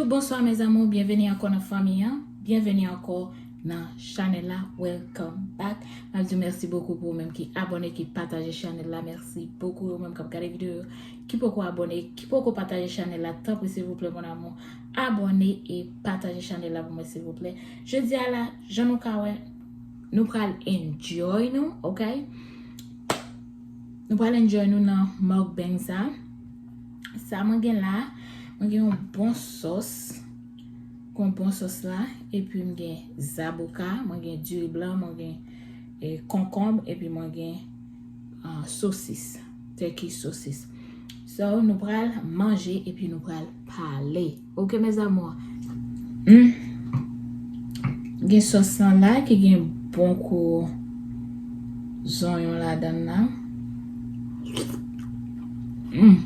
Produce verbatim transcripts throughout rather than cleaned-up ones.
Bonsoir mes amours, byenveni ankò nan fanmi an, byenveni ankò nan chanèl la, welcome back. M ap di w mèsi bokou pou ou menm ki abòne, ki pataje chanèl la, mèsi bokou. Ou menm k ap gade videyo yo, ki poko abòne, ki poko pataje chanèl la, tanpri silvouplè mon amour, abòne e pataje chanèl la pou mwen silvouplè. Jodi a la, jan nou ka wè, nou pral enjoy nou, ok? Nou pral enjoy nou nan mukbang sa. Sa mwen gen la, mwen gen yon bon sòs. Yon bon sòs la, epi m gen zaboka, mwen gen diri blan, mwen gen, eh, konkonb, epi mwen gen, ah, sosis, turkey sosis. So, nou pral manje epi nou pral pale. Ok, mes amours. Hmm. Gen sòs lan la ki gen bon kou zonyon ladan la. Hmm.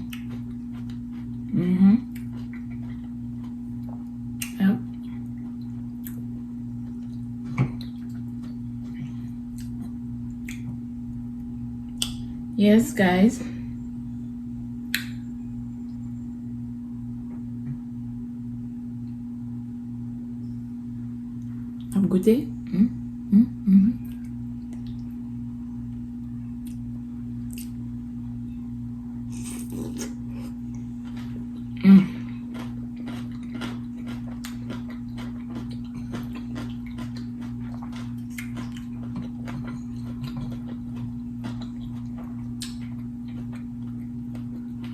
Mhm. Yep. Yes, guys. Ap goute? Mm, mm, mm. Mm.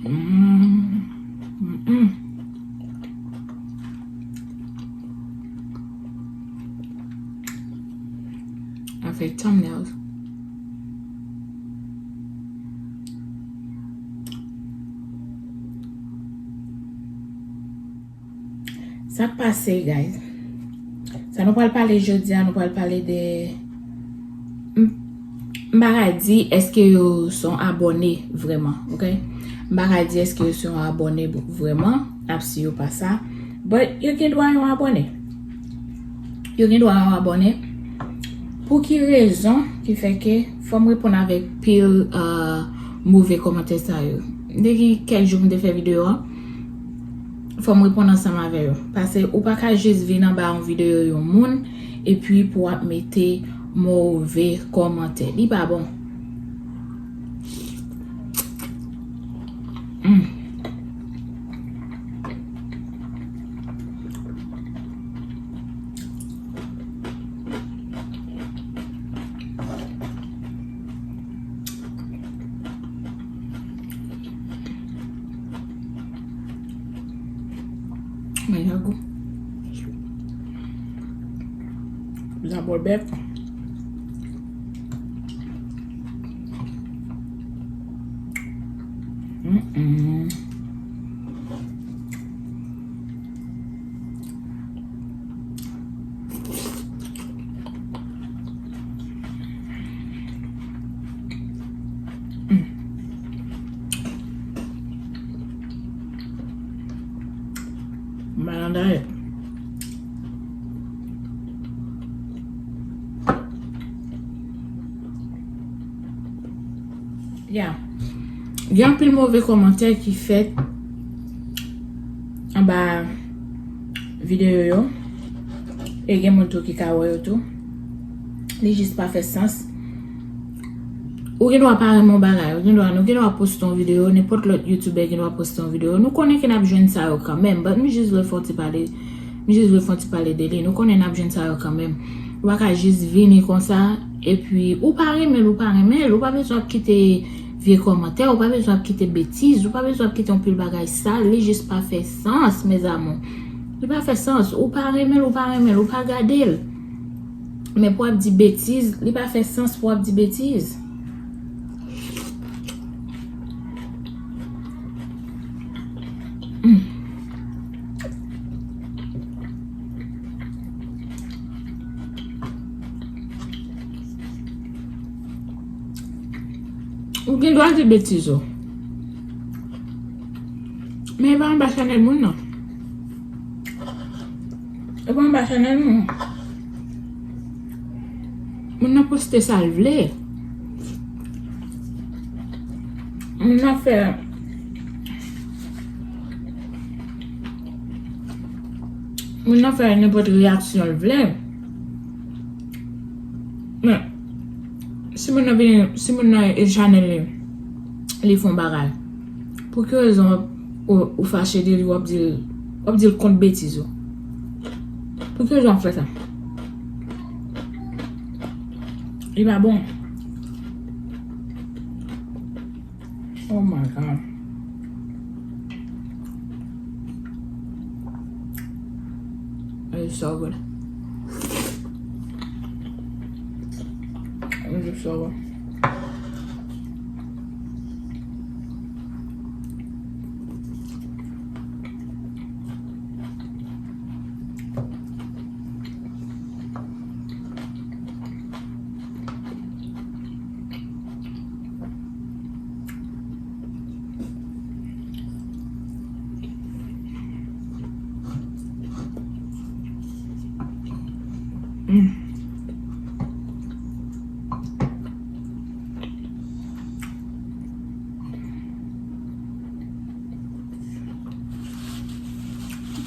Mm. Mm-mm. I feel thumbnails. Sa k pase, guys? Sa nou pral pale jodi a, nou pral pale de, m, m pa ka di èske yo se yon abòne vrèman, ok? M pa ka di èske yo se yon abòne vrèman, ap si yo pa sa. But yo gen dwa yon abòne. Yo gen dwa yon abòne. Pou ki rezon ki fè ke fò m reponn avèk pil, uh, move kòmantè sa yo? M te gen kèk jou m te fè videyo a. Fò m reponn ansanm avè yo. Paske ou pa ka jis vin anba yon videyo yon moun, epi pou w ap mete move kòmantè. Li pa bon. Mm. Men sa gou. Sa bon bèf. Mm-mm. Mm. Malanda e. Ya. Gen anpil move kòmantè ki fèt anba videyo yo. E gen moun tou ki ka wè yo tou. Li jis pa fè sans. Ou gen dwa pa renmen yon bagay, ou gen dwa, nou gen dwa poste yon videyo, nenpòt lòt youtubè gen dwa poste yon videyo. Nou konnen ke n ap jwenn sa yo kanmenm, but m jis vle fè yon ti pale, m jis vle fè yon ti pale de li. Nou konnen n ap jwenn sa yo kanmenm. Ou pa ka jis vini konsa, epi ou pa renmen l, ou pa renmen l, ou pa bezwen ap kite vye kòmantè, ou pa bezwen ap kite betiz, ou pa bezwen ap kite yon pil bagay sal, li jis pa fè sans, mes amours. Li pa fè sans, ou pa renmen l, ou pa renmen l, ou pa gade l. Men pou w ap di betiz, li pa fè sans pou w ap di betiz. Mm. Ou gen dwa di betiz ou. Men e pa anba chanèl moun nan. E pa anba chanèl moun. Moun nan poste sa l vle. Moun nan fè, Moun nan fè nenpòt reyaksyon l vle. Men, si moun nan vini, si moun nan e chanèl li, li fè yon bagay, pou ki rezon w ap, ou, ou fache de li, w ap di l, w ap di l kont betiz ou? Pou ki rezon w ap fè sa? Li pa bon. Oh my God. It's so good. It's just so good. Mm.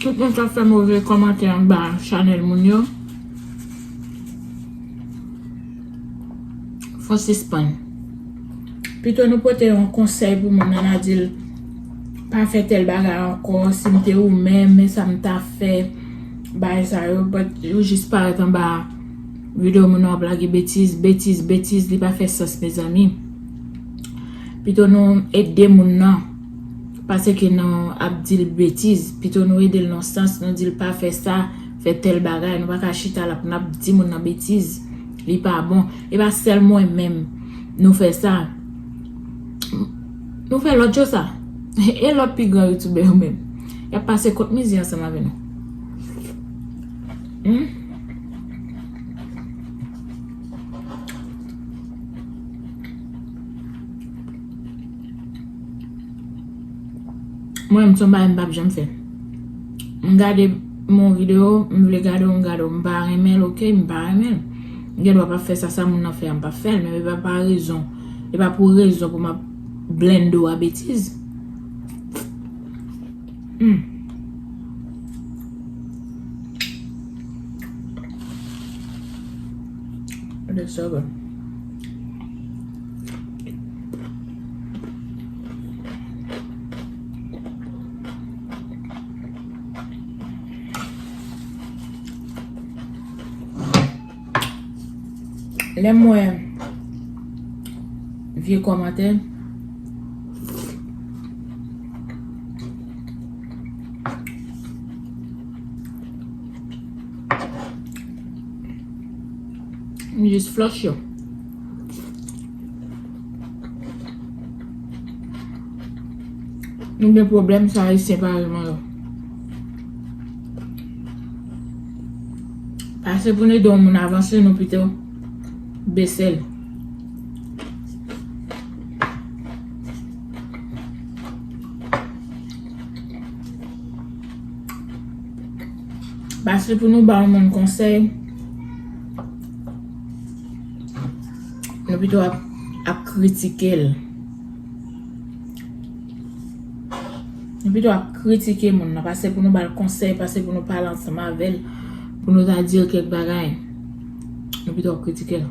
Tout moun k ap fè move kòmantè anba chanèl moun yo, fò sispann. Pito nou pote yon konsèy pou moun nan, n a di l, pa fè tèl bagay ankò, si m te ou menm, men sa m ta fè, bagay sa yo, but ou jis parèt anba videyo moun nan w ap lage betiz, betiz, betiz, li pa fè sans, mezanmi. Pito nou ede moun nan, pase ke nou ap di l betiz. Pito nou ede l nan sans, nou di l pa fè sa, fè tèl bagay. Nou pa ka chita la pou n ap di moun nan betiz. Li pa bon. E pa sèl mwen menm nou fè sa. Nou fè lòt yo sa. E lòt pi gran youtubè yo menm. Y ap pase kont mizè ansanm avè nou. Hmm? Mwen menm, se yon bagay m p ap janm fè. M gade yon videyo, m vle gade w, m gade w, m pa renmen l, oke, m pa renmen l. M gen dwa p ap fè sa, sa moun nan fè a, m p ap fè l, men e pa pa rezon, e pa pou rezon pou m ap blende w a betiz. Hmm. It is so good. Lè m wè vye kòmantè, m jis flush yo. Nou gen pwoblèm sa, Ayisyen pa renmen yo. Pase pou n ede yon moun avanse, nou pito bese l. Pase pou nou ba yon moun konsèy, nou pito ap, ap kritike l. Nou pito ap kritike moun nan, pase pou nou ba l konsèy, pase pou nou pale ansanm avè l, pou nou ta di l kèk bagay. Nou pito ap kritike l.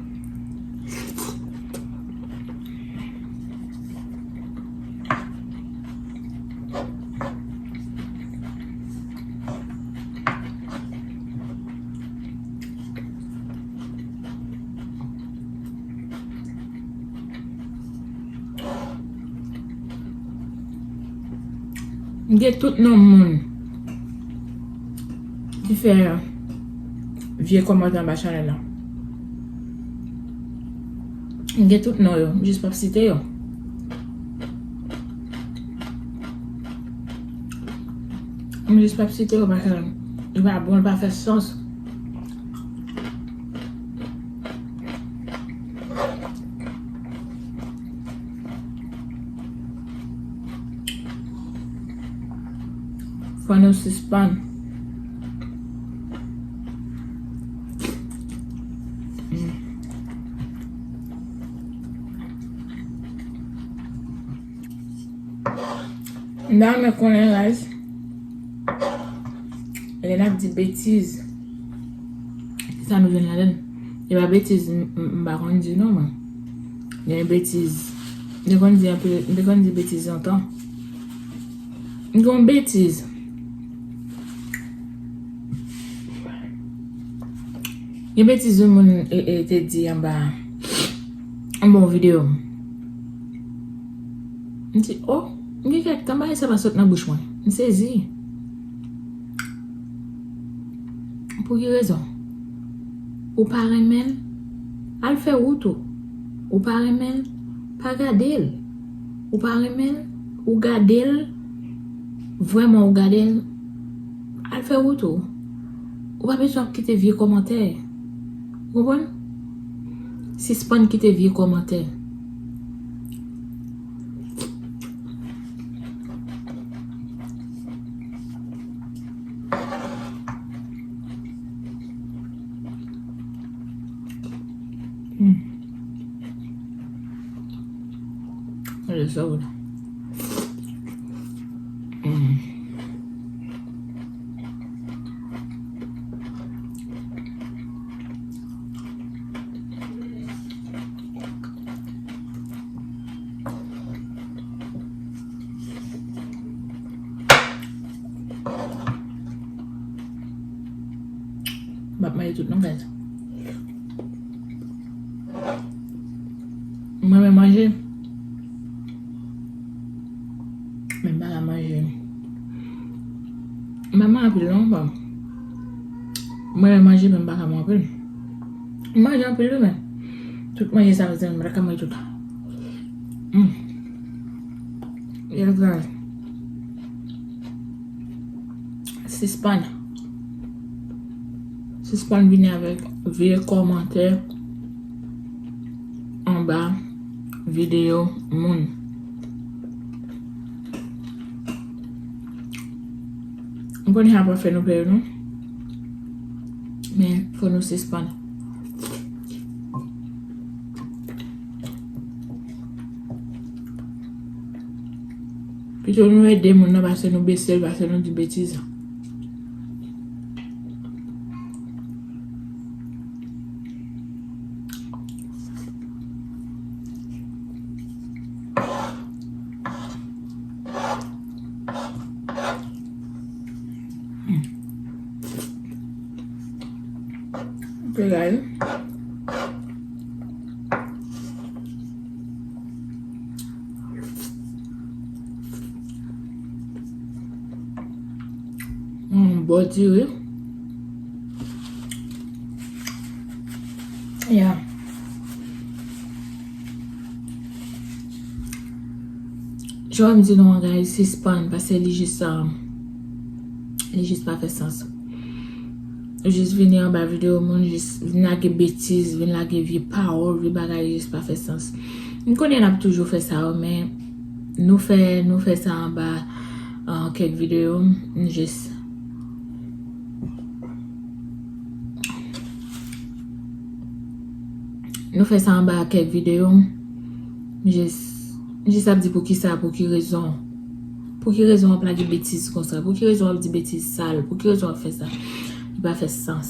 M gen tout non moun ki fè vye kòmantè anba chanèl la. M gen tout non yo, m jis p ap site yo. M jis p ap site yo paske li pa bon, li pa fè sans. Fò nou sispann. Mm. M ta renmen konnen, guys. Lè n ap di betiz, kisa nou jwenn ladan l? E pa betiz m, m, m pa konn di non, mwen. Gen betiz. M te konn di anpil, m te konn di betiz lontan. M te konn betiz. Gen betiz yon moun e, e, te di anba yon bon videyo. M di, oh, m gen kèk tan bagay sa pa sot nan bouch mwen. M sezi. Pou ki rezon? Ou pa renmen l? Al fè wout ou. Ou pa renmen l? Pa gade l. Ou pa renmen l? Ou gade l? Vrèman ou gade l? Al fè wout ou. Ou pa bezwen ap kite vye kòmantè. Ou konprann? Sispann kite vye kòmantè. Hmm. Gade sa w la. Hmm. M ap manje tout non, guys. Mwen menm manje. Men m pa ka manje. M pa manje anpil non, bon. Mwen menm manje, men m pa ka manje anpil. M manje anpil wi, men tout manje sa, mezanmi, m pa ka manje tout. Mm. Yes, guys. Sispann. Sispann vini avèk vye kòmantè anba videyo moun. M konnen sa pa fè nou pè non. Men fò nou sispann. Pito nou ede moun nan pase nou bese l, pase nou di betiz. Hmm. Ok, guys. Hmm, bon diri. Yeah. Jan m di nou an, guys, sispann, paske li jis, um, li jis pa fè sans. Ou jis vini anba videyo moun, jis vin lage betiz, vin lage vye pawòl, vye bagay, jis pa fè sans. M konnen n ap toujou fè sa yo, men nou fè, nou fè sa anba, uh, kèk videyo, m jis Nou fè sa anba kèk videyo. M jis, m jis ap di poukisa, pou ki rezon. Pou ki rezon w ap lage betiz konsa? Pou ki rezon w ap di betiz sal? Pou ki rezon w ap fè sa? Li pa fè sans.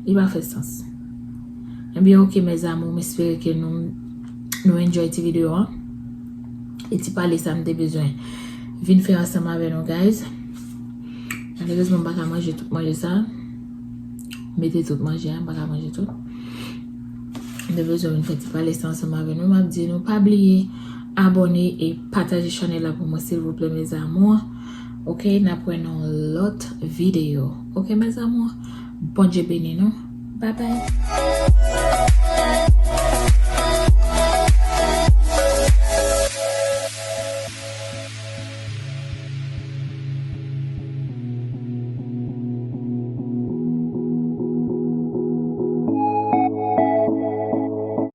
Li pa fè sans. Ebyen, ok, mes amours, m espere ke nou, nou enjoy ti videyo an. E ti pale sa m te bezwen vin fè ansanm avè nou, guys. Malerezman, m pa ka manje tout manje sa. M mete tout manje a, m pa ka manje tout. M te bezwen vin fè ti pale sa ansanm avè nou. M ap di nou, pa bliye abòne e pataje chanèl la pou mwen, silvouplè, mes amours. Ok, n ap wè nan lòt videyo. Ok, mes amours? Bondye beni nou. Bye bye.